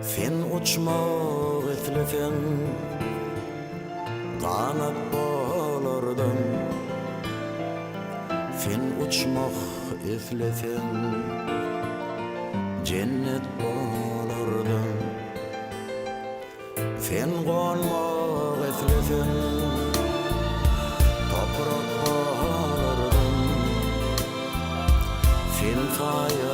Sen uçmak isleseň, ganat bolardyň. Sen uçmak isleseň, jennet bolardyň. Sen gonmak isleseň, toprak bolardyň. Sen saýa.